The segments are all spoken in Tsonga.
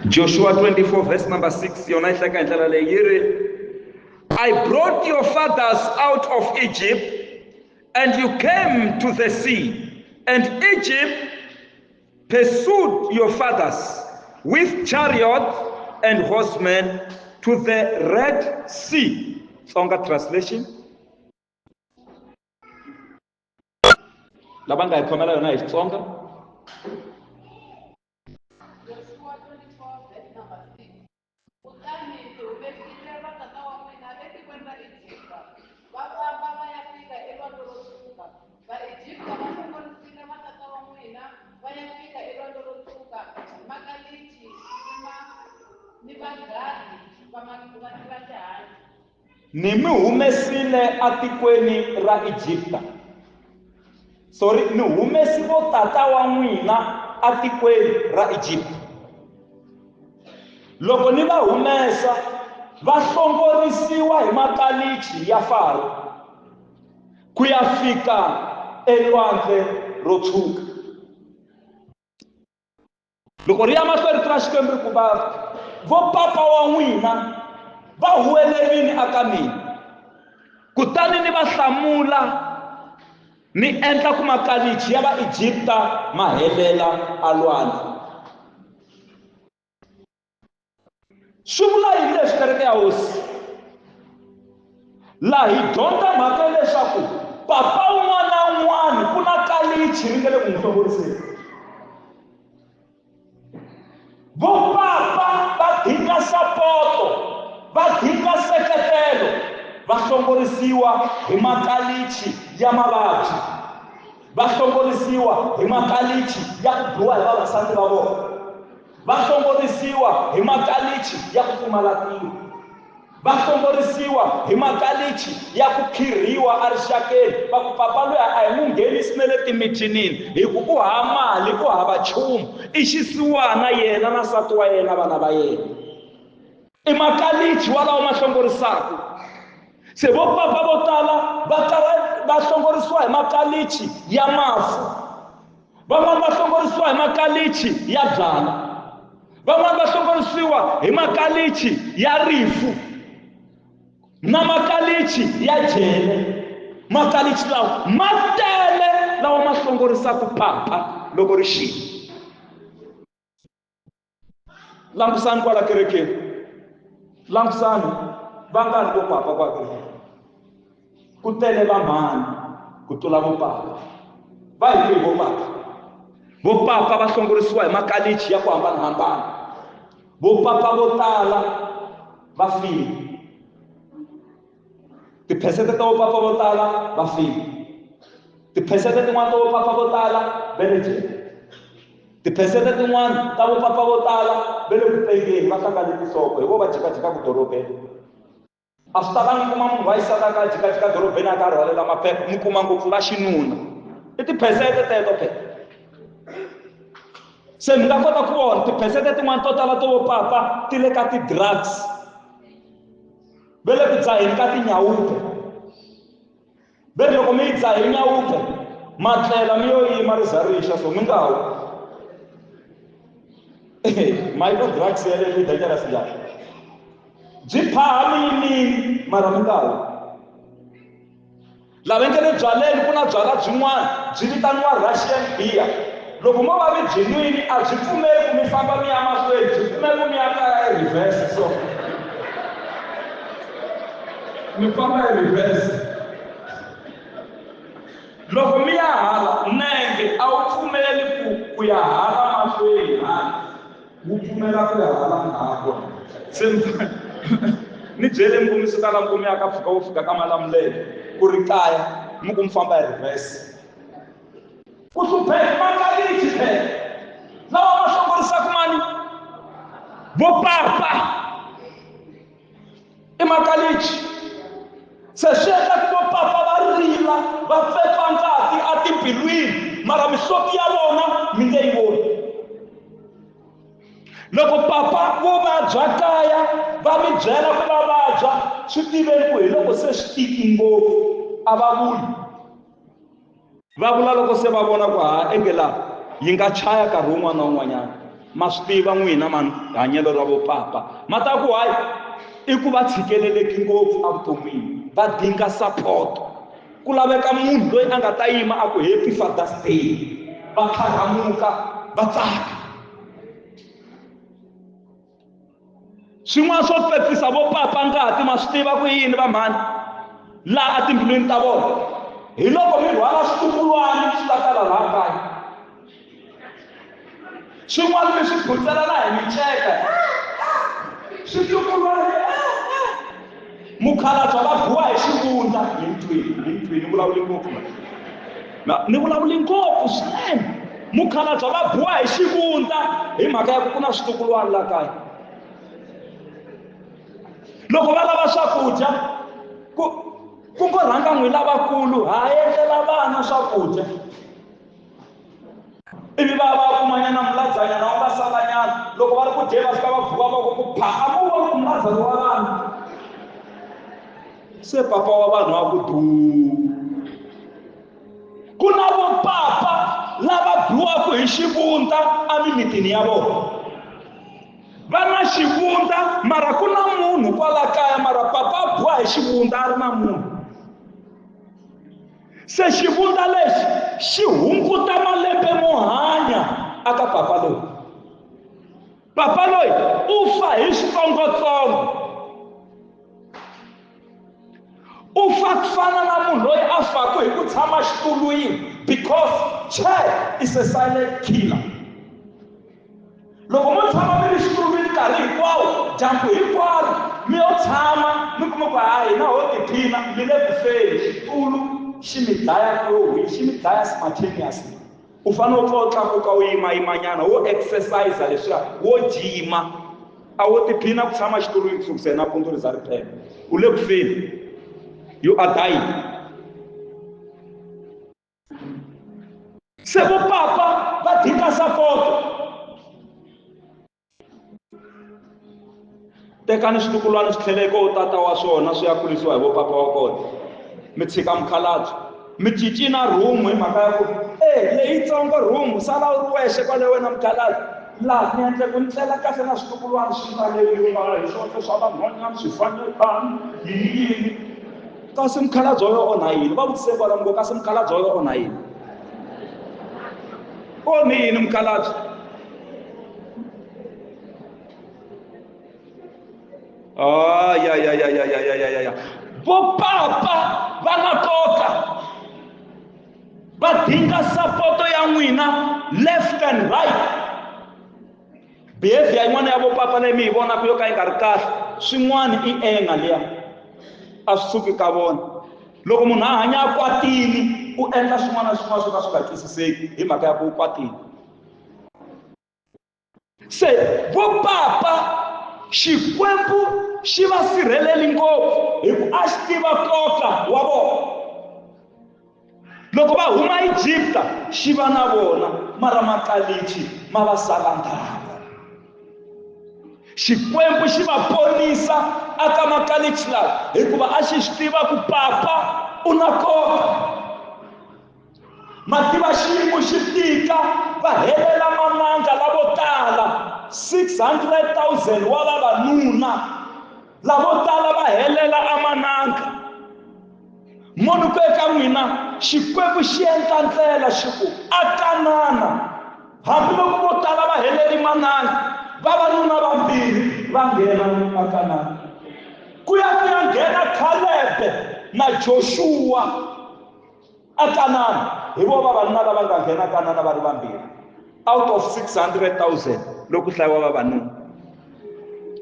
Joshua 24 verse number 6 yona yi hleka hi ndlela leyi yi ri, I brought your fathers out of Egypt, and you came to the sea, and Egypt pursued your fathers with chariot and horsemen to the Red Sea. Tsonga translation. Lava nga hi khomela yona hi Xitsonga. Joshua 24 verse number 6. Kutani ndzi humesile vatata wa n'wina etikweni ra Egipta, va famba va ya fika eLwandle ro Tshwuka. Vaegipta va hlongorisile vatata wa n'wina va ya fika eLwandle ro Tshwuka hi makalichi ni ma ni vagadi va ma va va tihanci. Ni mi humesile atikweni ra Egipta. Sorry, ni humesi vo tata wa n'wina atikweni ra Egipta. Loko ni va humesa, va hlongorisiwa hi makalichi ya Faro ku ya fika eLwandle ro Tshwuka. Loko ri ya mahlweni rito ra Xikwembu ri ku, Va vo papa wa n'wina va huwelerile aka mina, kutani ni va hlamula, ni endla ku makalichi ya Vaegipta ma helela alwandle. Swi vula yini leswi, kereke ya Hosi? Laha hi dyondza mhaka leswaku papa un'wana na un'wana ku na kalichi ri nga le ku n'wi hlongoriseni. Vopapa va dinga sapoto, va dinga nseketelo, va hlongorisiwa hi makalichi ya mavabyi, va hlongorisiwa hi makalichi ya ku biwa hi vavasati va vona. Va hlongorisiwa hi makalichi ya ku pfumala tiko. Va hlongorisiwa hi makalichi ya ku khirhiwa erixakeni. Va ku, Papa luya a hi n'wi nghenisi na le timithinini hi ku u hava mali, u hava nchumu. I xisiwana yena na nsati wa yena na vana va yena. I makalichi walawo ma hlongorisaka. Se vo papa vo tala va va hlongorisiwa hi makalichi ya mafu. Van'wana va hlongorisiwa hi makalichi ya byala. Van'wana va hlongorisiwa hi makalichi ya rifu na makalichi ya jele. Makalichi lawa ma tele lawa ma hlongorisaka papa loko ri xile. Langusani kwala kerekeni, langusani va nga ri vo papa kwa kerekeni, ku tele va mhani ku tlula vo papa. Va hi kwihi vo papa? Vo papa va hlongorisiwa hi makalichi ya ku hambanahambana. Vo papa vo tala va file. Tiphesente ta vo papa vo tala va file. Tiphesente tin'wana ta vo papa vo tala va le jele. Tiphesente tin'wana ta vopapa vo tala va le ku pengeni, va hlangane tinhloko, hi vo va jikajikaka dorobeni. A swi talanga mi kuma munhu wa xisati a kha a jikajika dorobeni a kha a rhwalela maphepha, mi kuma ngopfu va xinuna. I tiphesente teto phela. Se mi nga kota ku vona tiphesente tin'wana to tala to vopapa ti le ka ti-drugs, va le ku dzaheni ka tinyawupe. Ve ri loko mi yi dzahe nyawupe, ma tlela mi yo yima ri za ri xa so mi nga wi. Micro drugs yaleyo yi dangerous njhani? Byi phaha mi yimile mara mi nga wi. Lava nge le byaleni ku na byala byin'wana byi vitaniwa Russian beer. Loko mo va mi byi nwini a byi pfumeli ku mi famba mi ya mahlweni, byi pfumela ku mi ya kaya hi reverse so. Mi famba hi reverse. Loko mi ya hala nenge a wu pfumeli ku ku ya hala mahlweni hala wu pfumela ku ya hala ndzhaku. Se ni byele mi ku mi suka la mi ku mi ya ka mpfhuka wo fika ka Malamulele ku ri kaya mi ku mi famba hi reverse. Ku hlupheka makalichi phela lawa ma hlongorisaka mani vo papa i makalichi se swi endla ku vo papa va rila va pfepfa ngati etimbilwini mara mihloti ya vona mi nge yi voni. Loko papa vo vabya kaya va mi byela ku va vabya swi tiveni ku hi loko se swi tiki ngopfu a va vuli. Va vula loko se va vona ku ha enge laha yi nga chaya nkarhi wun'wana na wun'wanyana. Ma swi tiva n'wina mani hanyelo ra vopapa. Ma ta ku hayi i ku va tshikeleleki ngopfu evuton'wini, va dinga support. Ku laveka munhu loyi a nga ta yima a ku happy Father's Day, va tlharhamuka va tsaka. Swin'wana swo pepisa vo papa ngati ma swi tiva ku yini va mhani laha etimbilwini ta vona, hi loko mi rhwala switukulwana swi ta tala laha kaya. Swin'wana mi swi phutsela na hi miceka switukulwana. Mukhalabye va biwa hi xivundza. Ni ntwini, ni ntwini, ni vulavuli ngopfu na ni vulavuli ngopfu swinene. Mukhalabye va biwa hi xivundza hi mhaka ya ku ku na switukulwana la kaya. Loko va lava swakudya ku ngo rhanga n'wi lavakulu ha endlela vana swakudya, ivi va va kumanyana muladzanyana wa nga salanyana. Loko va ri ku dyeni va fika va buwa va ku ku pha, a mu voni ku muladzana wa vanhu. Se papa wa vanhu wa ku duu. Ku na vopapa lava biwaka hi xivundza emimitini ya vona. Va na xivundza mara ku na munhu kwala kaya, mara papa a biwa hi xivundza a ri na munhu. Se xivundza lexi xi hunguta malembe mo hanya aka papa loyi. Papa loyi u fa hi switsongotsongo. U fa ku fana na munhu loyi a faku hi ku tshama xitulwini, because chair is a silent killer. Loko mo tshama mi ri xitulwini nkarhi hinkwawo, dyambu hinkwaro mi yo tshama mi kuma ku hayi hina ho tiphina, mi le ku feni. Xitulu xi mi dlaya loyi, xi mi dlaya simultaneously. U fanele u pfa u tlakuka u yimayimanyana, wo exercise leswiya, wo jima. A wo tiphina ku tshama xitulwini ku sukisela nampundzu ri za ri phela. U le ku feni. You are dying. Se vopapa va dinga support. Tekani switukulwana swi tlhela eka tata wa swona swi ya kurisiwa hi vopapa wa kona. Mi tshika mukhalabye, mi cincina room hi mhaka ya ku leyitsongo room sala u ri wexe kwale wena mukhalabye. Laha ni endle ku ni tlela kahle na switukulwana swi nga leriwa hi swona swa vanhwanyana swi fanelani yini yini. Kasi mukhalabye wa onha yini? Va vutise kwala ngo kasi mukhalabye wa onha yini? Onhi yini mukhalabye? Ah, ya, ya, ya, ya, ya, ya, ya, ya. Vopapa va na nkoka. Va dinga support ya n'wina left and right. Behavior yin'wana ya vopapa leyi mi yi vonaka yo ka yi nga ri kahle, swin'wana i enga liya. A swi suki ka vona. Loko munhu a hanya a kwatile, u endla swin'wana na swin'wana swo ka swi nga twisiseki hi mhaka ya ku u kwatile. Se vopapa Xikwembu xi va sirheleli ngopfu hi ku a xi tiva nkoka wa vona. Loko va huma Egipta xi va na vona, mara makalichi ma va sala ndzhaku. Xikwembu xi va ponisa aka makalichi lawa hikuva a xi swi tiva ku papa u na nkoka. Mativa xiyimo xi tika, va helela mananga lavo tala, 600,000 wa vavanuna lavo tala va helela amananga. Munhu ku eka n'wina Xikwembu xi endla ndlela xi ku akanana, hambiloko vo tala va heleli mananga, vavanuna vambirhi va nghena akanana. Ku ya ku ya nghena Caleb na Joshua akanana. Hi vo vavanuna lava nga nghena Kanana va ri vambirhi out of 600,000 loko hlayiwa vavanuna.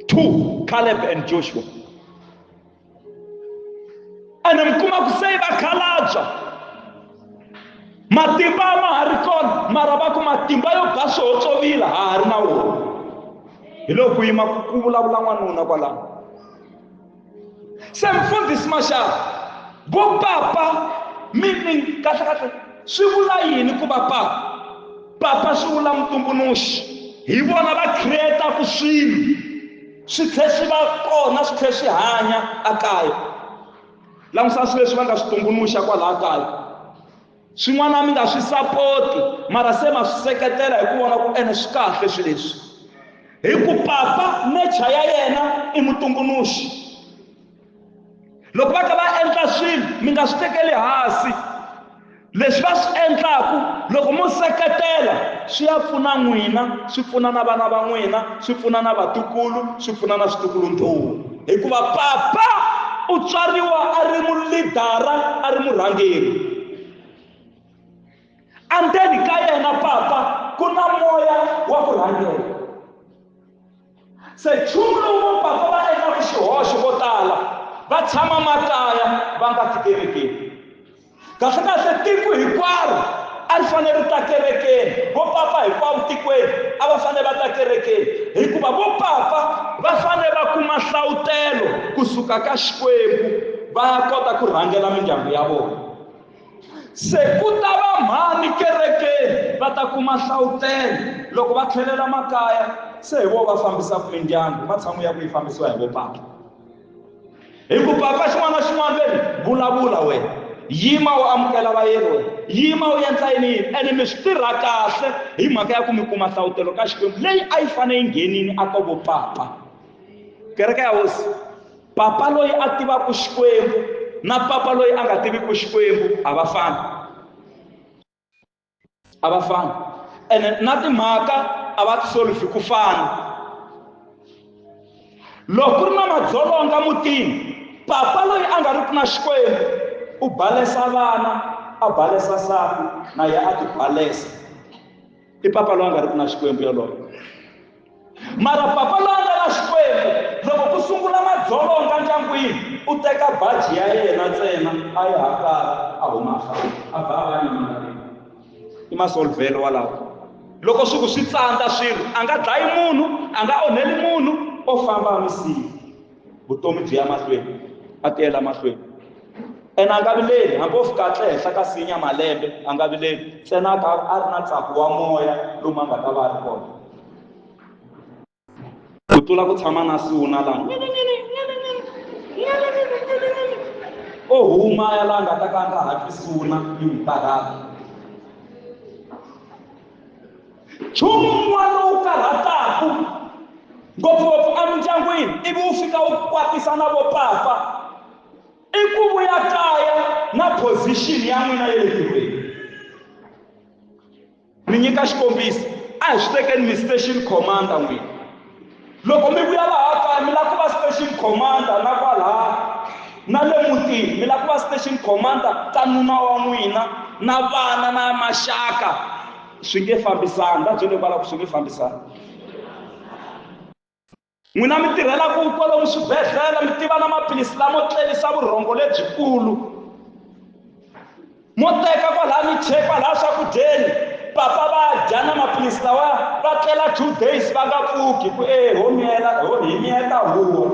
2, Caleb and Joshua. Ene mi kuma ku se va khalabya, matimba ma ha ri kona, mara va ku matimba yo ba swihotsovila ha ha ri na wona. Hi loko ku yima ku vulavula n'wanuna kwalano. Se mfundhisi Mashava, vo papa meaning kahle kahle swi vula yini ku va papa? Papa swi vula mutumbuluxi. Hi vona va create-aku swilo swi tlhe swi va kona, swi tlhe swi hanya akaya. Langusa swilo leswi va nga swi tumbuluxa kwalaha kaya. Swin'wana mi nga swi sapoti, mara se ma swi seketela hi ku vona ku ene swi kahle swilo leswi. Hi ku papa nature ya yena i mutumbuluxi. Loko va ka va endla swilo mi nga swi tekeli hansi. Leswi va swi endlaku loko mo seketela swi ya pfuna n'wina, swi pfuna na vana va n'wina, swi pfuna na vatukulu, swi pfuna na switukulu-ndhuwa. Hikuva papa u tswariwa a ri mulidara, a ri murhangeri. Endzeni ka yena papa ku na moya wa ku rhangela. Se nchumu lowu vo papa va endlaka xihoxo vo tala va tshama makaya va nga ti kerekeni. Kahlekahle tiko hinkwaro a ri fanele ri ta kerekeni, vo papa hinkwavo tikweni a va fanele va ta kerekeni, hikuva vo papa va fanele va kuma nhlavutelo kusuka ka Xikwembu va ya kota ku rhangela mindyangu ya vona. Se ku ta va mhani kerekeni va ta kuma nhlavutelo loko va tlhelela makaya, se hi vo va fambisaka mindyangu matshan'wini ya ku yi fambisiwa hi vo papa. Hi ku papa xin'wana na xin'wana ve ri vulavula wena, yima u amukela vayeni wena, yima u endla yini yini, ene mi swi tirha kahle hi mhaka ya ku mi kuma nhlavutelo ka Xikwembu leyi a yi fanele yi nghenini a ka vo papa. Kereke ya Hosi, papa loyi a tivaka Xikwembu na papa loyi a nga tiviki Xikwembu a va fani. A va fani. Ene na timhaka a va ti solve ku fana. Loko ku ri na madzolonga mutini, papa loyi a nga riki na Xikwembu u balesa vana, a balesa nsati, na yena a ti balesa. I papa loyi a nga riki na Xikwembu yoloye. Mara papa loyi a nga na Xikwembu, loko ku sungula madzolonga ndyangwini, u teka baji ya yena ntsena a yi hakara, a huma a famba, a ba a va nyamalala. I masolvelo walawo. Loko swi ku swi tsandza swilo, a nga dlayi munhu, a nga onheli munhu, o famba a n'wi siya. Vutomi byi ya mahlweni, a tiyela mahlweni. Ene a nga vileli, hambi o fika a tle henhla ka sinya malembe, a nga vileli. Ntsena a ka a ri na ntsako wa moya lomu a nga ta va a ri kona. Ku tlula ku tshama na suna laha. O huma ya laha nga ta ka a nga ha twi suna yi n'wi karhata. Nchumu wun'wana lowu karhataka ngopfungopfu emindyangwini ivi wu fika wu kwatisa na vo papa i ku vuya kaya na position ya n'wina ya le ntirhweni. Ni nyika xikombiso, a hi swi tekeni mi station commander n'wina. Loko mi vuya laha kaya mi lava ku va station commander na kwalaha na le mutini mi lava ku va station commander ka nuna wa n'wina na vana na maxaka, swi nge fambisani. Va byele kwalaho ku swi nge fambisani. N'wina mi tirhelaka kwalomu swibedhlele mi tiva na maphilisi lamo tlelisa vurhongo lebyikulu, mo teka kwalaha mi che kwalaha swakudyeni, papa va dya na maphilisi lawa va tlela 2 days va nga pfuki ku e ho miyela ho hi miyeta huwa,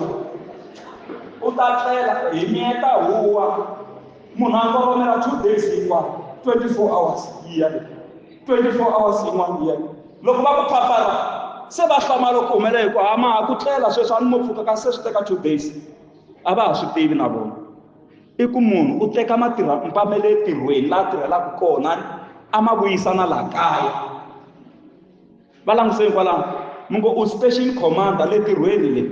u ta tlela hi miyeta huwa. Munhu a ngoromela 2 days hinkwayo, 24 hours yi ya le, 24 hours yin'wana yi ya le. Loko va ku phapara se va hlamala ku humelela hi ku ha ma ha ku tlela sweswi a ni mo pfuka kasi se swi teka 2 days, a va ha swi tivi na vona. I ku munhu u teka matirha mpamele entirhweni laha a tirhelaka kona a ma vuyisa na laha kaya. Va languseni kwalano mi ngo u station commander le ntirhweni le,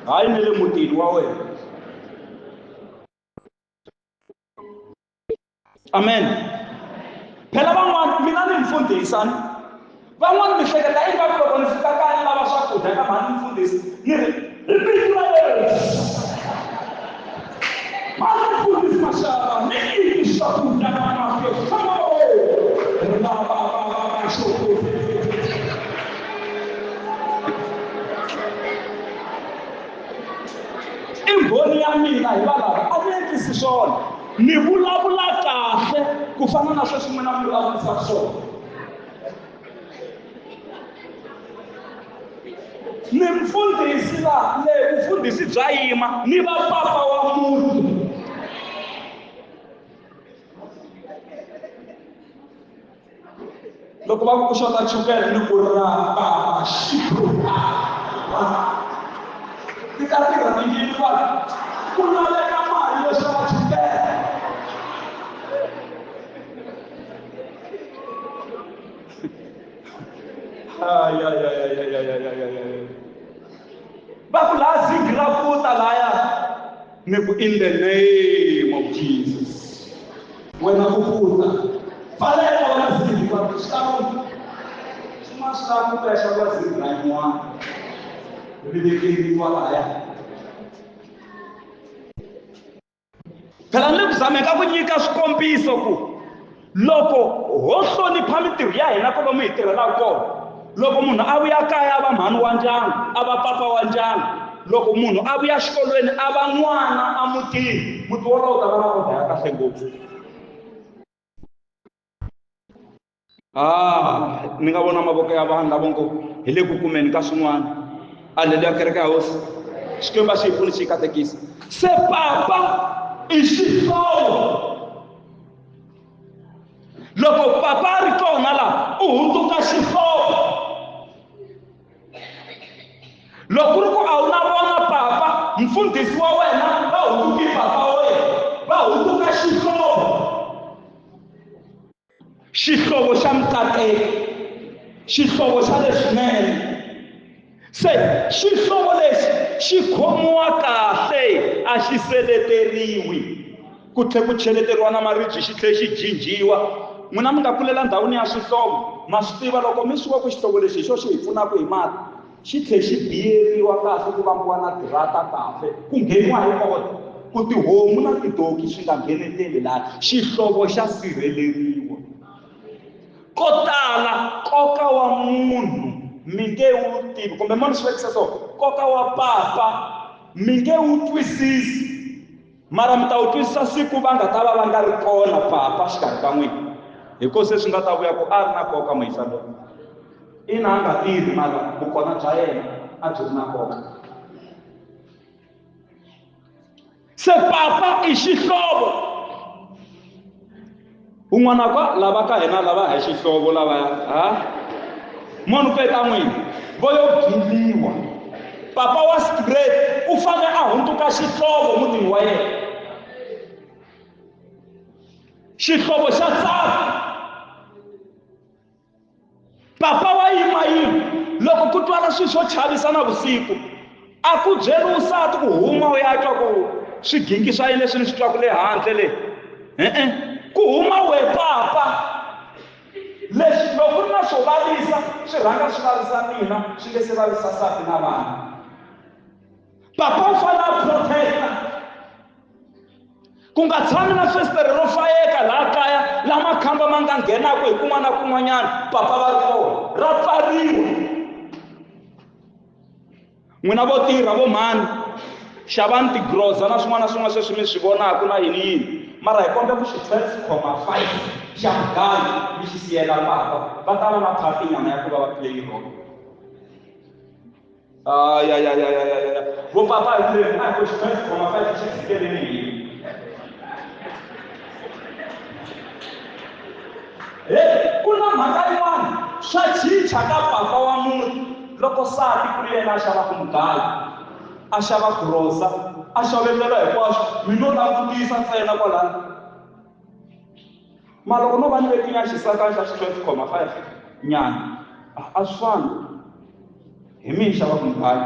hayi ni le mutini wa wena. Amen. Phela van'wana mina ni mfundhisi ani, van'wana mi hleketa ingaku loko ni fika kaya ni lava swakudya ka mhani mfundhisi ni ri hi vito ra Yesu mhani mfundhisi Mashava ni nyiki swakudya ka kahle I mbhoni ya mina hi valava a ni endlisi swona, ni vulavula kahle ku fana na sweswi n'wina mi vulavurisaka swona. Ni mfundhisi la le vufundhisi bya yima ni va papa wa muti. Loko va ku ku xota chukele ni ku ra papa xiprupa ti ta tirha tiyini va ku laveka mali yo xava chukele. Ay, ay, ay, ay, ay, ay. Ni ku in the name of Jesus. Wena u puta. Pfaleka wena zigi kwa xikan'we. Swin'wana swi lava ku pexa ku va zigi ra yin'wana. Ri vekeriwa lahaya. Phela ni le ku zameni ka ku nyika swikombiso ku loko ho hlonipha mintirho ya hina kwalomu hi tirhelaka kona, loko munhu a vuya kaya a va mhani wa ndyangu, a va papa wa ndyangu, loko munhu a vuya xikolweni a va n'wana emutini, muti wolowo wu ta va na order ya kahle ngopfu. Ah, ni nga vona mavoko ya vanhu lavo ngo hi le ku kumeni ka swin'wana. Aleluya, kereke ya hosi. Xikwembu a xi hi pfuni xi hi katekisa. Se papa i xihlovo. Loko papa a ri kona la, u hundzuka xihlovo. Loko ku ri ku a wu na vona papa, mfundhisi wa wena va hundzuki papa wa wena, va hundzuka xihlovo. Xihlovo xa mikateko, xihlovo xa leswinene. Se xihlovo lexi xi khomiwa kahle, a xi seleteriwi ku tlhe ku cheleteriwa na maribye xi tlhe xi jinjiwa. N'wina mi nga kulela ndhawini ya swihlovo, ma swi tiva loko mi swi vona ku xihlovo lexi hi xo xi hi pfunaka hi mati, xi tlhe xi biyeriwa kahle ku vambiwa na dirata kahle ku ngheniwa hi order ku tihomu na tidoki swi nga ngheneleli laha xihlovo xa sirheleriwa. Ko tala nkoka wa munhu mi nge wu tivi kumbe mo ni swi vekisa so nkoka wa papa mi nge wu twisisi mara mi ta wu twisisa siku va nga ta va va nga ri kona papa xikarhi ka n'wina hi ko se swi nga ta vuya ku a ri na nkoka muyisa loyi. Ina a nga tirhi mara vukona bya yena a byi ri na nkoka. Se papa i xihlovo. Un'wana kwa lava ka hina lava hi xihlovo lavaya ha munhu peta n'wini vo yo giliwa. Papa wa straight u fanele a hundzuka xihlovo mutini wa yena. Xihlovo xa tsaka. Papa wa yimayima loko ku twala swilo swo chavisa na vusiku a ku byeriwi nsati ku huma u ya twa ku swigingi swa yini leswi ni swi twaka le handle le e-e ku huma we papa leswi loko ku ri na swo vavisa swi rhanga swi vavisa mina swi nge se vavisa nsati na vana. Papa u fanele a protect-a. Ku nga tshami na fesitere ro fayeka laha kaya laha makhamba ma nga nghenaka hi kun'wana na kun'wanyana papa va ri kona ra pfariwa. N'wina vo tirha vo mhani xavani tigroza na swin'wana na swin'wana sweswi mi swi vonaka na yini yini mara hi kombela ku xi 12,5 xa mugayo mi xi siyela papa va ta va na phatinyana ya ku va va play role. Ayayayayaya vo papa hi ku a hi ku xi 12,5 xi tshikeleni hi he ku na mhaka yin'wana swa chicha ka papa wa muti loko sati ku ri yena a xavaka mugayo a xava grosa a xavetela hinkwaswo mi no langutisa ntsena kwalano Ma loko no va ni veke xisakana xa 12,5 nyana a swi fani hi mina xavaka mugayo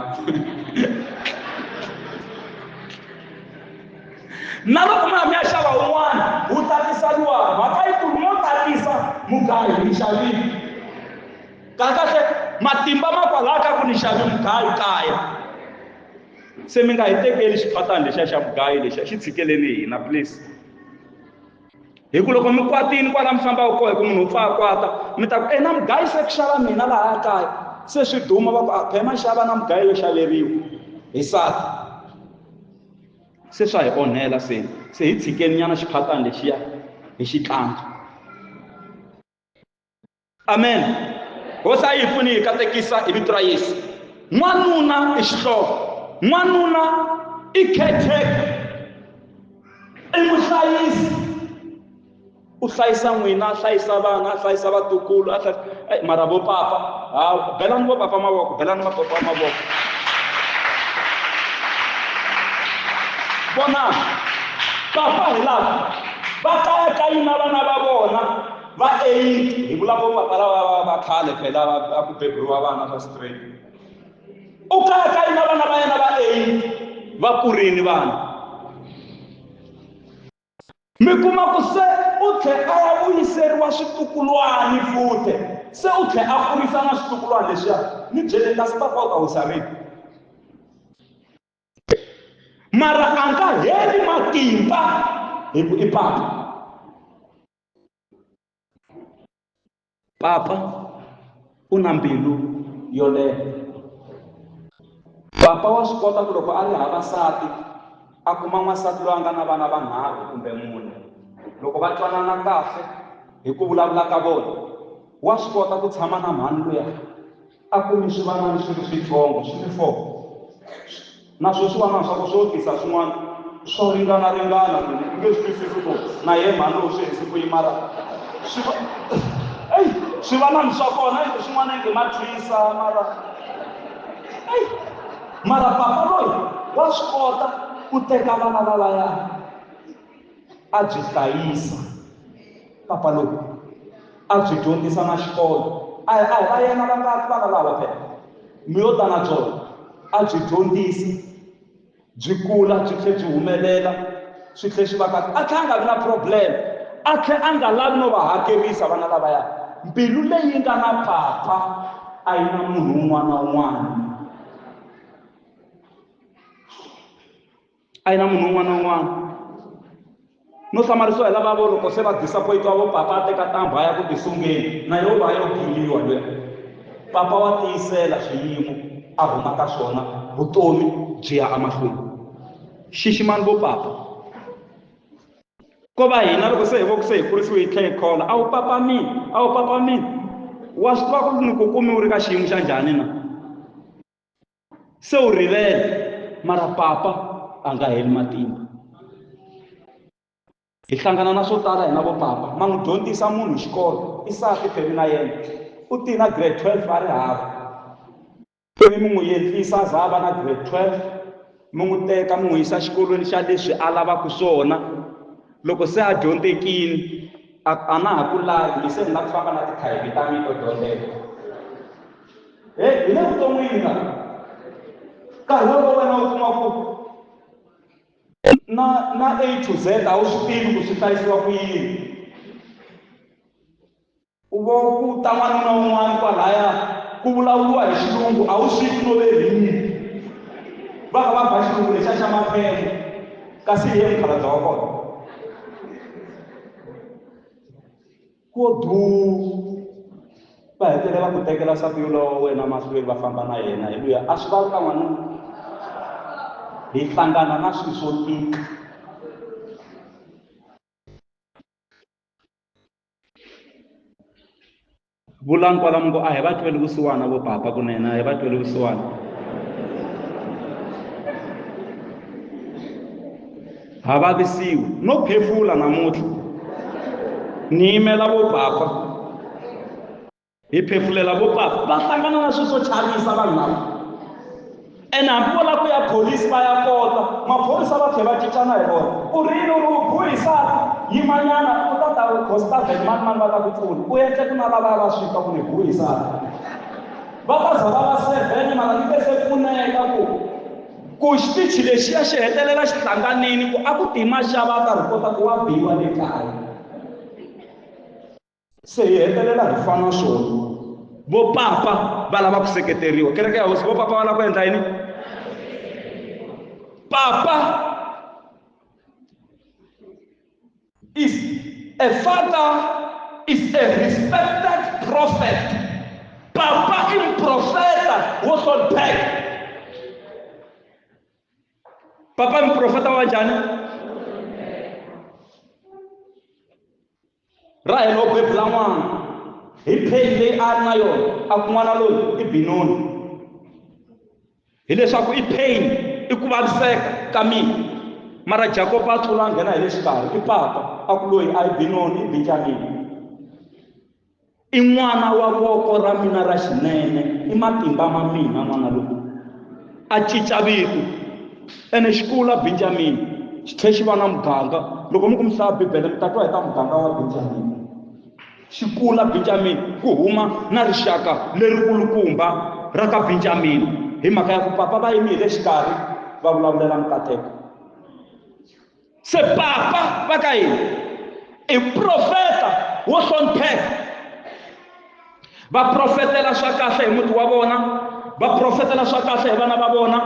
na loko mi ya mi ya xava wun'wana wu tatisa luwa mhaka yikulu mo tatisa mugayo ni xavile kahle kahle matimba ma kwalaha ka ku ni xave mugayo kaya se mi nga hi tekeli xiphatani lexiya xa mugayo lexiya xi tshikeleni hina please. Hi ku loko mi kwatile kwala mi fambaka kona hi ku munhu u pfa a kwata mi ta ku e na mugayo se ku xava mina laha kaya se swi duma va ku a phema xava na mugayo yo xaveriwa hi sati se swa hi onhela se se hi tshikeni nyana xiphatani lexiya hi xi tlanga. Amen. Hosi a yi hi pfuni hi katekisa hi vito ra Yesu. N'wanuna i xihlovo. N'wanuna i caretaker. I muhlayisi. U hlayisa n'wina, a hlayisa vana, a hlayisa vatukulu, a hlayisa mara vo papa, ha belani vo papa mavoko, belani mapapa mavoko. Vona, papa hi lava va kayakayi na vana va vona va 8 hi vula vo papa lava va va khale phela va ku beburiwa vana va straight u kayakayi na vana va yena va 8 va kurini vana. Mi kuma ku se u tlhe a ya vuyiseriwa switukulwani futhe, se u tlhe a kurisa na switukulwani leswiya. Ni byele kasi papa u ta wisa rini? Mara a nga heli matimba hi ku i papa. Papa u na mbilu yo leha. Papa wa swi kota ku loko a ri hava nsati a kuma n'wansati loyi a nga na vana vanharhu kumbe mune, loko va twanana kahle hi ku vulavula ka vona, wa swi kota ku tshama na mhani luya a kumi swivanani swi ri switsongo swi ri 4 na swo swivanana swa ku swo tisa swin'wana swo ringana ringana ku ni nge swi twisisi ku na ye mhani lowu swi hisi ku yi mara swi va eyi swivanani swa kona ingi swin'wana ingi ma thwisa mara eyi mara papa loyi wa swi kota ku teka vana lavaya a byi hlayisa papa loyi a byi dyondzisa na xikolo a hi a hi va yena va ngati vana lava phela mi yo ta na byona a byi dyondzisi byi kula byi tlhe byi humelela swi tlhe swi va kahle a tlhe a nga vi na problem a tlhe a nga lavi no va hakerisa vana lavaya mbilu leyi nga na papa a yi na munhu un'wana na un'wana a yi na munhu un'wana na un'wana no hlamarisiwa hi lava vo loko se va disappointiwa vo papa a teka tambhu a ya ku tisungeni na yo va yo giliwa luya papa wa tiyisela swiyimo a huma ka swona vutomi byi ya emahlweni xiximani vo papa ko va hina loko se hi vo se hi kurisiwe hi tlhe hi khola a wu papa mina a wu papa mina wa swi tiva ku ni ku kumi u ri ka xiyimo xa njhani na Se u rivele, mara papa a nga heli matimba. Hi hlangana na swo tala hina vo papa. Ma n'wi dyondzisa munhu xikolo, i sati pheli na yena. U ti na grade 12 a ri hava. Ivi mi n'wi endlisa a za a va na grade 12, mi n'wi teka mi n'wi yisa xikolweni xa leswi a lavaka swona. Loko se a dyondzekile, a a na ha ku lavi, mi se ni lava ku famba na tikhayibhi ta mina to dyondzeka. Hey, hi le vuton'wini la nkarhi wolowo wena u kuma ku na na A to Z a wu swi tivi ku swi hlayisiwa ku yini u vo ku ta n'wanuna un'wana kwalaya ku vulavuriwa hi xilungu a wu swi tivi no ve rini va kha va ba xilungu lexiya xa maphele kasi hi ye mukhalabye wa kona Ko duu! Va hetelela ku tekela nsati yolowo wa wena mahlweni va famba na yena hi luya. A swi vavi ka n'wanuna. Hi hlangana na swilo swo tika. Vulani kwala mi ngo a hi va tweli vusiwana vo papa kunene, a hi va tweli vusiwana. Ha vavisiwa no phefula namuntlha. Ni yimela vo papa. Hi phefulela vo papa. Va hlangana na swilo swo chavisa vanhu lava. Ene hambi vo lava ku ya pholisi va ya kota, maphorisa va tlhela va cincana hi vona. U ri yini u ri u buhi nsati, yimanyana u ta ta constabel mani mani va ta ku pfuna. U endle ku na lavaya va swi twa ku ni buhi nsati. Va ta za va va seven mara ni nge se pfuneka ku ku xitichi lexiya xi hetelela xi hlanganini ku a ku tima xava a ta rhipota ku wa biwa le kaya. Se hi hetelela hi fana swona. Vo papa va lava ku seketeriwa. Kereke ya Hosi, vo papa va lava ku endla yini? Papa is a father is a respected prophet. Papa i muprofeta wo hlonipheka. Papa i muprofeta wa njhani? Rahele u bebula n'wana hi pain leyi a ri na yona a ku n'wana loyi i Benoni hileswaku i pain i ku vaviseka ka mina mara Jakobo a tlula a nghena hi le xikarhi i papa a ku loyi a hi Benoni i Benjamini i n'wana wa voko ra mina ra xinene i matimba ma mina n'wana loyi a cinca vito ene xi kula Benjamini xi tlhe xi va na muganga loko mi ku mi hlaya Bibele mi ta twa hi ta muganga wa Benjamini xi kula Benjamini ku huma na rixaka lerikulukumba ra ka Benjamini hi mhaka ya ku papa va yime hi le xikarhi va vulavulela mikateko. Se papa va ka yini i profeta wo hlonipheka. Va profetela swa kahle hi muti wa vona, va profetela swa kahle hi vana va vona,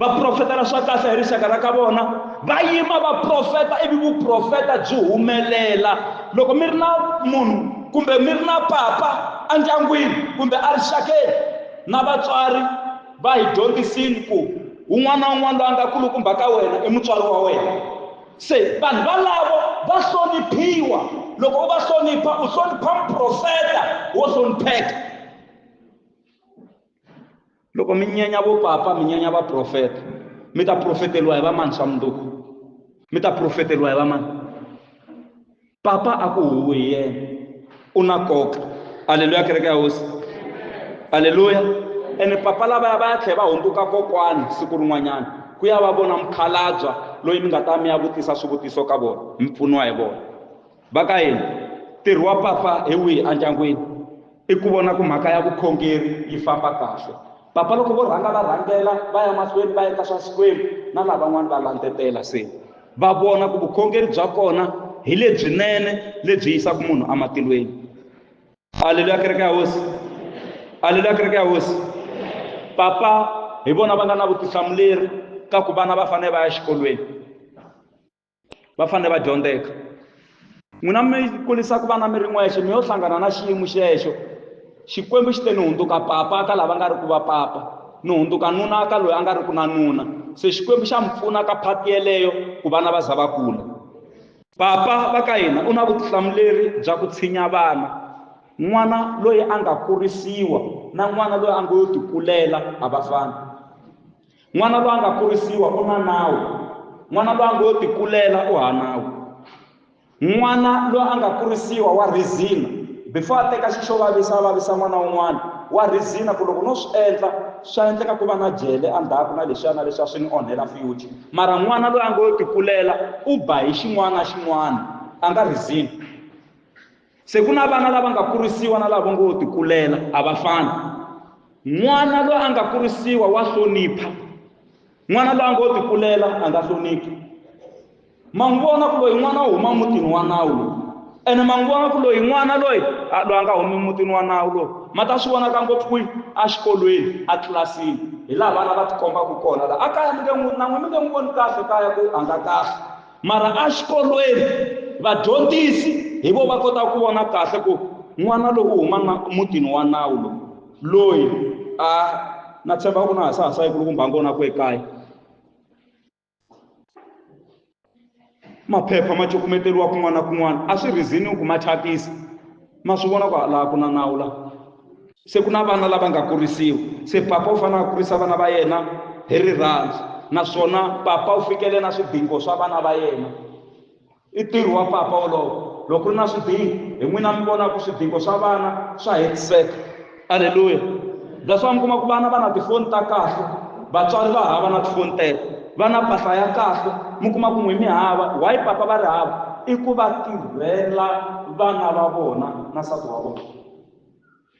va profetela swa kahle hi rixaka ra ka vona. Va yima va profeta ivi vuprofeta byi humelela. Loko mi ri na munhu kumbe mi ri na papa endyangwini kumbe erixakeni, na vatswari va hi dyondzisini ku un'wana na un'wana loyi a nga kulukumba ka wena i mutswari wa wena. Se vanhu valavo va hloniphiwa. Loko u va hlonipha, u hlonipha muprofeta wo hlonipheka. Loko mi nyenya vo papa, mi nyenya vaprofeta, mi ta profeteriwa hi vamani swa mundzuku? Mi ta profeteriwa hi vamani? Papa a ku huwi hi yena, u na nkoka. Aleluya, kereke ya Hosi. Aleluya. Ene papa lavaya va ya tlhela va hundzuka kokwani siku rin'wanyana ku ya va vona mukhalabya loyi mi nga ta mi ya vutisa swivutiso ka vona, mi pfuniwa hi vona. Va ka yini? Ntirho wa papa hi wihi endyangwini? I ku vona ku mhaka ya vukhongeri yi famba kahle. Papa loko vo rhanga va rhangela va ya mahlweni va endla swa Xikwembu, na lavan'wana va landzetela se va vona ku vukhongeri bya kona hi lebyinene lebyi yisaka munhu ematilweni. Aleluya, kereke ya Hosi. Aleluya, kereke ya Hosi. Papa hi vona va nga na vutihlamuleri ka ku vana va fanele va ya exikolweni, va fanele va dyondzeka. N'wina mi kurisaka vana mi ri n'wexe, mi yo hlangana na xiyimo xexo. Xikwembu xi te ni hundzuka papa ka lava nga ri ku va papa, ni hundzuka nuna ka loyi a nga ri ku na nuna. Se Xikwembu xa mi pfuna ka phati yeleyo ku vana va za va kula. Papa va ka hina u na vutihlamuleri bya ku tshinya vana. N'wana loyi a nga kurisiwa na n'wana loyi a ngo yo tikulela a va fani. N'wana loyi a nga kurisiwa u na nawu, n'wana loyi a ngo yo tikulela u ha nawu. N'wana loyi a nga kurisiwa wa rizina, before a teka xixo vavisa a vavisa n'wana wun'wana, wa rizina ku loko no swi endla swa endleka ku va na jele endzhaku na leswiya na leswiya swi ni onhela future. Mara n'wana loyi a ngo yo tikulela u ba hi xin'wana na xin'wana, a nga rizini. Se ku na vana lava nga kurisiwa na lava ngo yo tikulela, a va fani. N'wana loyi a nga kurisiwa wa hlonipha, n'wana loyi a ngo yo tikulela a nga hloniphi. Ma n'wi vona ku loyi n'wana u huma mutini wa nawu loyi, ene ma n'wi vona ku loyi n'wana loyi loyi a nga humi mutini wa nawu loyi, ma ta swi vona ka ngopfu kwihi? Exikolweni, etlilasini, hi laha vana va tikombaka kona. Laha a kaya mi nge n'wi, na n'wi mi nge n'wi voni kahle kaya ku a nga kahle, mara exikolweni vadyondzisi hi vo va kotaka ku vona kahle ku n'wana loyi u huma mutini wa nawu loyi. Loyi a na tshemba ku na hasahasa yi kulukumba ngona ku ekaya. Maphepha ma cukumeteriwa kun'wana na kun'wana, a swi rizini ku ma thyakisa. Ma swi vona ku laha ku na nawu laha. Se ku na vana lava nga kurisiwa. Se papa u fanele a kurisa vana va yena hi rirhandzu, naswona papa u fikele na swidingo swa vana va yena. I ntirho wa papa wolowo. Loko ku ri na swidingo, hi n'wina mi vona ku swidingo swa vana swa hetiseka. Aleluya. That's why mi kuma ku vana va na tifoni ta kahle, vatswari va hava na tifoni teto, va na mpahla ya kahle, mi kuma ku n'wi mi hava. Why papa va ri hava? I ku va tirhela vana va vona na nsati wa vona.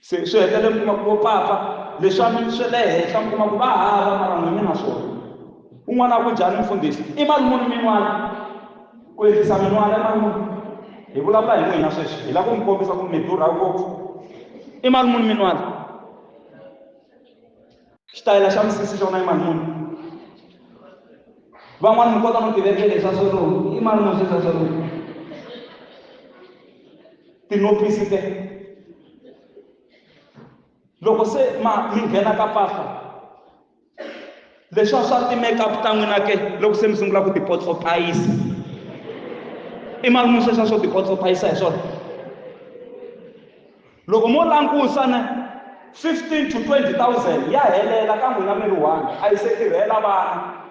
Se swi hetelela mi kuma ku vo papa leswi mi swi le henhla, mi kuma ku va hava mara n'wi mi na swona. Un'wana a ku njhani mfundhisi? I mali muni min'wana? Ku endlisa min'wana i mali muni? Hi vulavula hi n'wina sweswi, hi lava ku mi kombisa ku mi durha ngopfu. I mali muni min'wana? Xitayela xa misisi xona i mali muni? Van'wani mi kota no tivekela leswa swolomu, i mali muni sweswa swolomu? Tinopisi te. Loko se ma mi nghena ka mpahla, leswiya swa ti-makeup ta n'wina ke, loko se mi sungula ku tipotsopayisa, i mali muni sweswiya swo tipotsopayisa hi swona? Loko mo langusa ne 15 to 20,000 ya helela ka n'wina mi ri one, a yi se tirhela vana.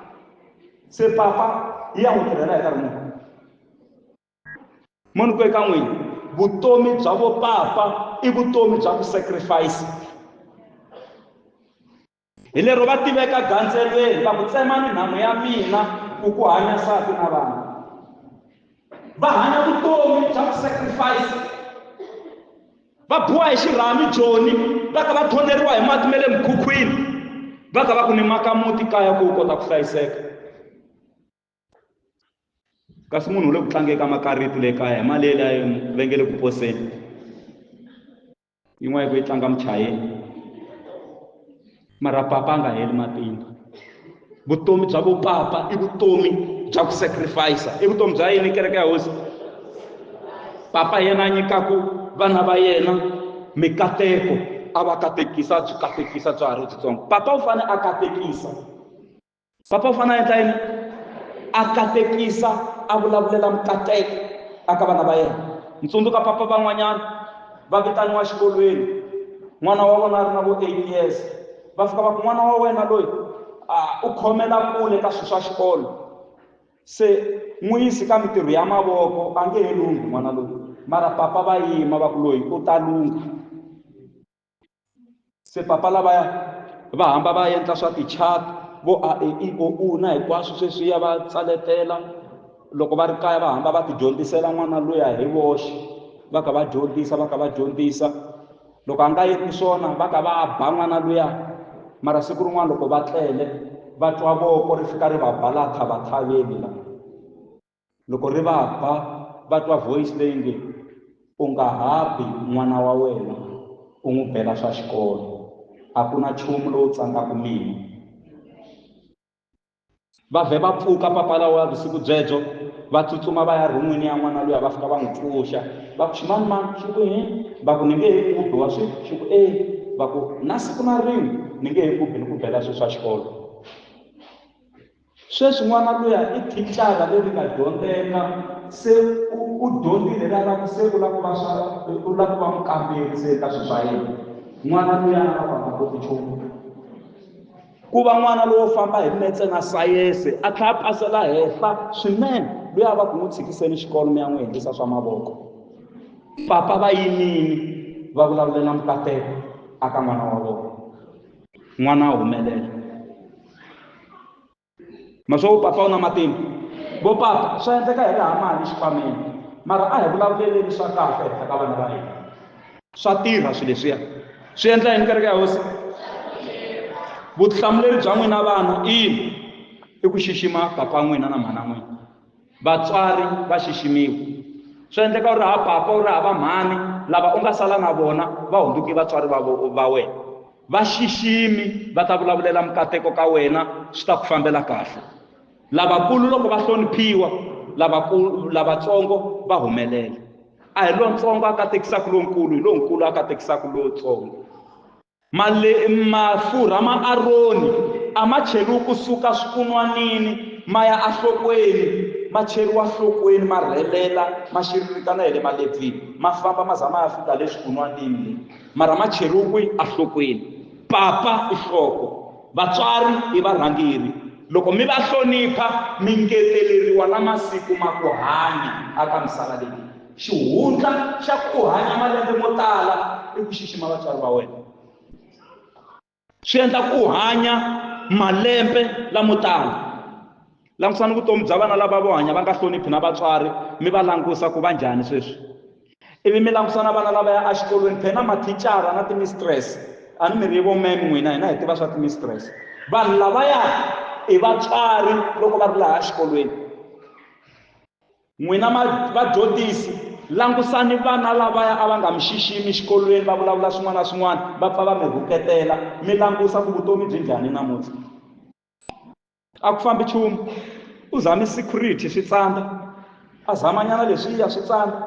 Se papa yi ya n'wi tirhela hi nkarhi muni? Mo ni ku eka n'wina, vutomi bya vo papa i vutomi bya ku sacrifice. Hi lero va tiveka gandzelweni, va ku tsema minhamu ya mina ku ku hanya nsati na vana. Va hanya vutomi bya ku sacrifice. Va biwa hi xirhami joni, va ka va thoneriwa hi mati ma le mikhukhwini, va ka va ku ni maka muti kaya ku u kota ku hlayiseka. Kasi munhu u le ku tlangeni ka makariti le kaya hi mali leyi va nge le ku poseni. Yin'wana yi ku yi tlanga muchayeni. Mara papa a nga heli matimba. Vutomi bya vupapa i vutomi bya ku sacrifice. I vutomi bya yini kereke ya hosi? Papa yena a nyikaku vana va yena mikateko, a va katekisa, a byi katekisa bya ha ri byitsongo. Papa u fanele a katekisa. Papa u fanele a endla yini? A katekisa, a vulavulela mikateko aka vana va yena. Ni tsundzuka papa van'wanyana va vitaniwa xikolweni, n'wana wa vona a ri na vo 8 years. Va fika va ku n'wana wa wena loyi u khomela kule ka swilo swa xikolo, se n'wi yisi ka mintirho ya mavoko, a nge he lunghi n'wana loyi. Mara papa va yima va ku loyi u ta lungha. Se papa lavaya va hamba va endla swa ti-chart vo A E I O U na hinkwaswo sweswiya va tsaletela. Loko va ri kaya va hamba va ti dyondzisela n'wana luya hi voxe, va kha va dyondzisa, va kha va dyondzisa. Loko a nga endli swona va kha va ba n'wana luya. Mara siku rin'wana loko va tlele va twa voko ri fika ri va ba laha thavathaveni la. Loko ri va ba va twa voice leyi nge u nga ha bi n'wana wa wena u n'wi bela swa xikolo, a ku na nchumu lowu tsandzaka mina. Va vhe va pfuka papa lawa vusiku byebyo, va tsutsuma va ya rhumini ya n'wana luya, va fika va n'wi pfuxa. Va ku ximanimani, xi ku hi, va ku ni nge he ku bi wa swi, xi ku e, va ku na siku na rin'we ni nge he ku bi ni ku bela swilo swa xikolo. Sweswi n'wana luya i thicara leri nga dyondzeka, se u dyondzile la ra ku se u lava ku va swa, u lava ku va mukamberi se ka swilo swa yena. N'wana luya a va nga koti nchumu. Ku va n'wana lowo famba hi metse na sayense, a tlhela a pasela henhla swinene, luya a va ku n'wi tshikiseni xikolo mi ya n'wi endlisa swa mavoko. Papa va yimile va vulavulela mikateko aka n'wana wa vona. N'wana a humelela. Maswo papa u na matimba. Vo papa swa endleka hi ri hava mali xikhwameni, mara a hi vulavuleleni swa kahle henhla ka vana va hina. Swa tirha swilo leswiya. Swi endla yini kereke ya hosi? Vutihlamuleri bya n'wina vana i yini? I ku xixima papa n'wina na mhana n'wina. Vatswari va xiximiwa. Swa endleka u ri hava papa, u ri hava mhani, lava u nga sala na vona va hundzuke vatswari va wena. Va xiximi, va ta vulavulela mikateko ka wena, swi ta ku fambela kahle. Lavakulu loko va hloniphiwa, lavatsongo va humelela. A hi lontsongo a katekisaka lonkulu, hi lonkulu a katekisaka lontsongo. Mafurha ma Aroni a ma cheriwi kusuka swikunwanini ma ya ahlokweni, ma cheriwa nhlokweni, ma rhelela, ma xiririkana hi le malebvini, ma famba ma za ma ya fika le swikunwanini le. Mara ma cheriwi kwihi? Ahlokweni. Papa i nhloko, vatswari i varhangeri. Loko mi va hlonipha, mi ngeteleriwa na masiku ma ku hanya aka misava leyi. Xihundla xa ku hanya malembe mo tala i ku xixima vatswari va wena. Swi endla ku hanya malembe lamo tala. Langusani vutomi bya vana lava vo hanya va nga hloniphi na vatswari, mi va langusa ku va njhani sweswi. Ivi mi langusa na vana lava ya exikolweni, phela na mathicara na ti-mistress. A ni mi ri vo ma'am n'wina, hina hi tiva swa ti-mistress. Vanhu lavaya i vatswari loko va ri laha exikolweni. N'wina vadyondzisi, langusani vana lavaya a va nga mi xiximi exikolweni, va vulavula swin'wana na swin'wana, va pfa va mi rhuketela, mi langusa ku vutomi byi njhani namuntlha. A ku fambi nchumu. U zame security swi tsandza, a zamanyana leswiya swi tsandza,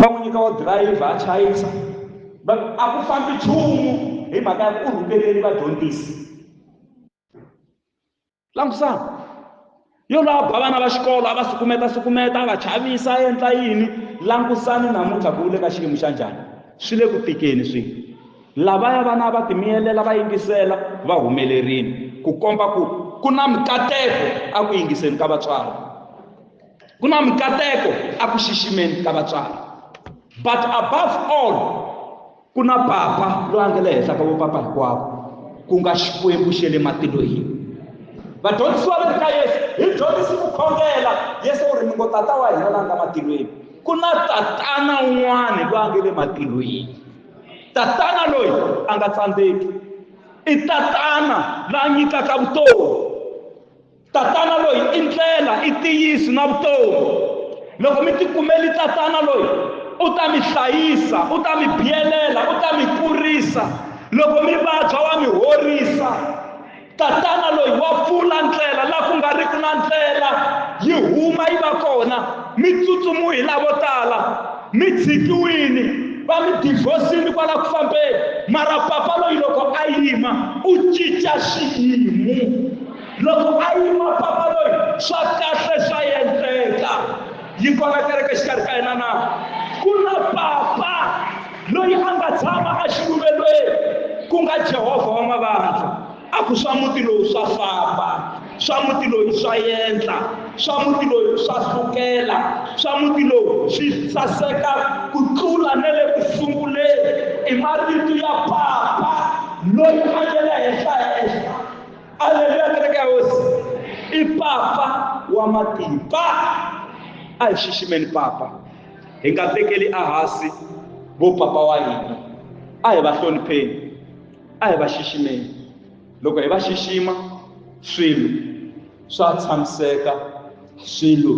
va n'wi nyika wa driver a chayisa, a ku fambi nchumu hi mhaka ya ku u rhuketelile vadyondzisi. Langusani, yo loyi a ba vana va xikolo, a va sukumeta sukumeta, a va chavisa, a endla yini. Langusani namuntlha ku u le ka xiyimo xa njhani. Swi le ku tikeni swilo. Lavaya vana va timiyelela va yingisela, va humelerile ku komba ku ku na mikateko a ku yingiseni ka vatswari, ku na mikateko a ku xiximeni ka vatswari. But above all, ku na papa loyi a nga le henhla ka vopapa hinkwavo, ku nga Xikwembu xa le matilweni. Vadyondzisiwa va ri ka Yesu, hi dyondzisi ku khongela. Yesu u ri, mi ngo tata wa hina la nga matilweni. Ku na tatana un'wana loyi a nga le matilweni. Tatana loyi a nga tsandzeki. I tatana la nyikaka vutomi. Tatana loyi i ndlela, i ntiyiso na vutomi. Loko mi tikumeli tatana loyi, u ta mi hlayisa, u ta mi biyelela, u ta mi kurisa. Loko mi vabya wa mi horisa. Tatana loyi wa pfula ndlela la ku nga riki na ndlela, yi huma yi va kona. Mi tsutsumiwi hi lavo tala, mi tshikiwini, va mi divhosini kwala ku fambeni. Mara papa loyi loko a yima u cinca xiyimo. Loko a yima papa loyi swa kahle swa endleka. Yi kona kereke xikarhi ka hina na? Ku na papa loyi a nga tshama exiluvelweni, ku nga Jehovha wa mavandla. A ku swa muti lowu swa famba, swa muti lowu swa endla, swa muti lowu swa hlukela, swa muti lowu swi saseka ku tlula na le ku sunguleni. I marito ya papa loyi a nga le henhla-henhla. Aleluya, kereke ya Hosi. I papa wa matimba. A hi xiximeni papa, hi nga tekeli ehansi vo papa wa hina. A hi va hlonipheni, a hi va xiximeni. Loko hi va xixima, swilo swa tshamiseka, swilo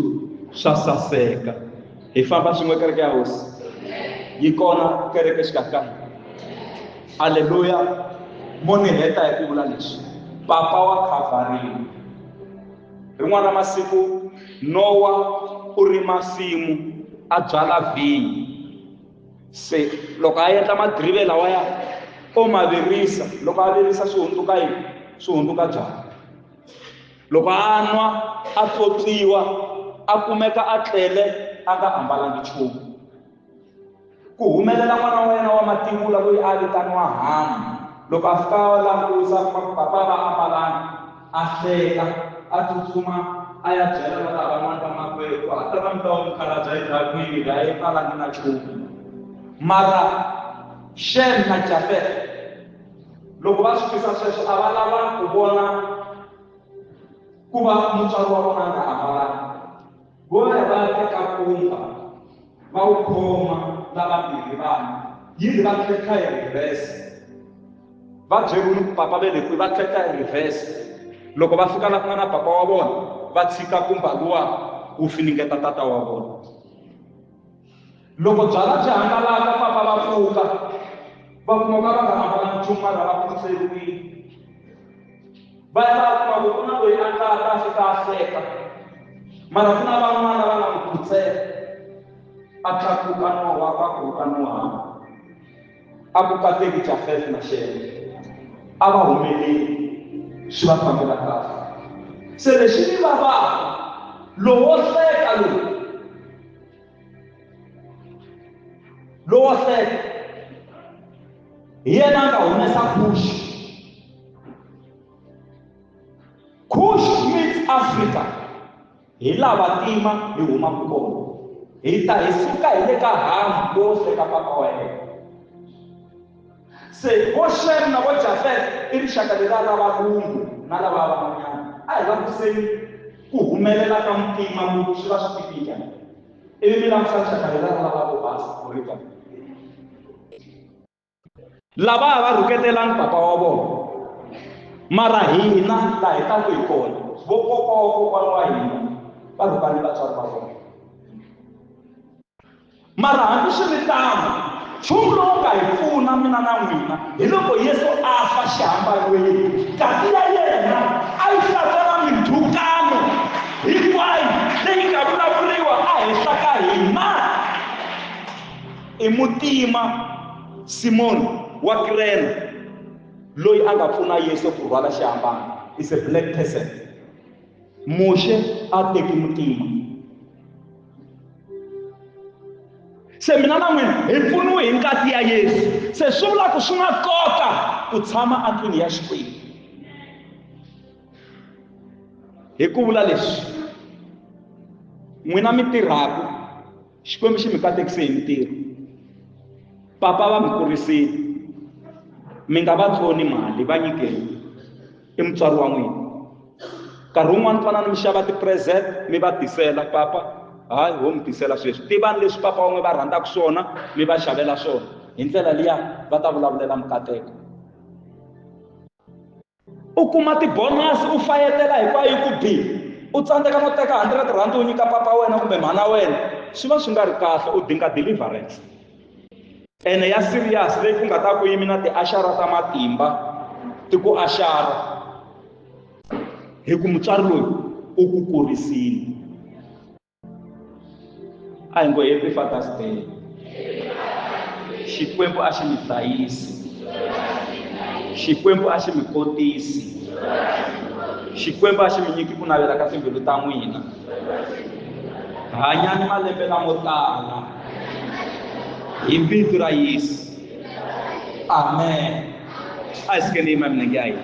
swa saseka. Hi famba swin'we kereke ya Hosi. Yi kona kereke xikarhi ka hina. Aleluya. Mo ni heta hi ku vula leswi, papa wa khavhariwa. Rin'wana ra masiku Nowa u rima nsimu, a byala vhinyo. Se loko a endla madiriva lawaya, o ma virisa. Loko a virisa swi hundzuka yini? Swi hundzuka byalwa. Loko a nwa, a pyopyiwa, a kumeka a tlele a nga ambalangi nchumu. Ku humelela n'wana wa yena wa mativula loyi a vitaniwa Hamu. Loko a fika a languta, a kuma ku papa va ambalanga, a hleka, a tsutsuma a ya byela na lava van'wana va makwerhu ku a ta va mi ta wa mukhalabye a yi dakwile, a yi pfalangi na nchumu. Mara Shem na Jafet loko va swi twisa sweswo a va lava ku vona ku va mutswari wa vona a nga ambalanga. Vo ya va ya teka pumba va wu khoma lavambirhi vana, yi ri va tlhetlha hi reverse. Va byeriwile ku papa ve le kwihi, va tlhetlha hi reverse. Loko va fika la ku nga na papa wa vona, va tshika pumba luwa wu finingeta tata wa vona. Loko byalwa byi hangalaka, papa va pfuka, va kuma ka va nga ambalanga nchumu, mara va phutseriwile. Va ya va kuma ku ku na loyi a nga ta fika a hleka, mara ku na van'wana va nga n'wi phutsela. A tlakuka Nowa, va kuka Nowa. A ku kateki Jafet na Xeme, a va humeleli, swi va fambela kahle. Se lexi ni vavaka, lowo hleka lowu, lowo hleka hi yena a nga humesa Kush. Kush means Africa. Hi lava tima hi humaka kona. Hi ta hi suka hi le ka Hamu lowo hleka papa wa yena. Se vo Shem na vo Jafet i rixaka leriya ra valungu na lava van'wanyana. A hi languseni ku humelela ka mutima ku swi va swi tike njhani. Ivi mi langusa rixaka leriya ra lava vo basa ku ri njhani. Lava a va rhuketelangi papa wa vona, mara hina laha hi taku hi kona, vokokwa wa kokwana wa hina va rhukane vatswari va vona. Mara hambi swi ri tano, nchumu lowu nga hi pfuna mina na n'wina hi loko Yesu a fa xihambanweni, ngati ya yena a yi hlantswa na mindzhukano hinkwayo leyi nga vulavuriwa ehenhla ka hina. I mutima Simoni wa Kirene loyi a nga pfuna Yesu ku rhwala xihambano. Is a black person. Muxe a teki mutima. Se mina na n'wina hi pfuniwe hi ngati ya Yesu. Se swi vula ku swi na nkoka ku tshama endlwini ya Xikwembu. Hi ku vula leswi, n'wina mi tirhaka, Xikwembu xi mi katekise hi mintirho. Papa va mi kurisile, mi nga va tsoni mali, va nyikeni. I mutswari wa n'wina. Nkarhi wun'wani fanani mi xava ti-present mi va tisela, papa hayi ho mi tisela sweswi. Tivani leswi papa wa n'wina va rhandzaka swona, mi va xavela swona. Hi ndlela liya va ta vulavulela mikateko. U kuma tibonasi u fayetela hinkwayo yi ku bi, u tsandzeka no teka 100 rand u nyika papa wena kumbe mhana wena, swi va swi nga ri kahle, u dinga deliverance. Ene ya serious leyi ku nga ta ku yimi na tiaxara ta matimba ti ku axara hi ku mutswari loyi u ku kurisile. A hi ngo happy Father's Day. Xikwembu a xi mi hlayisi, Xikwembu a xi mi kotisi, Xikwembu a xi mi nyiki ku navela ka timbilu ta n'wina. Hanyani malembe lamo tala hi vito ra Yesu. Amen. A hi sukeni yima minenge ya hina.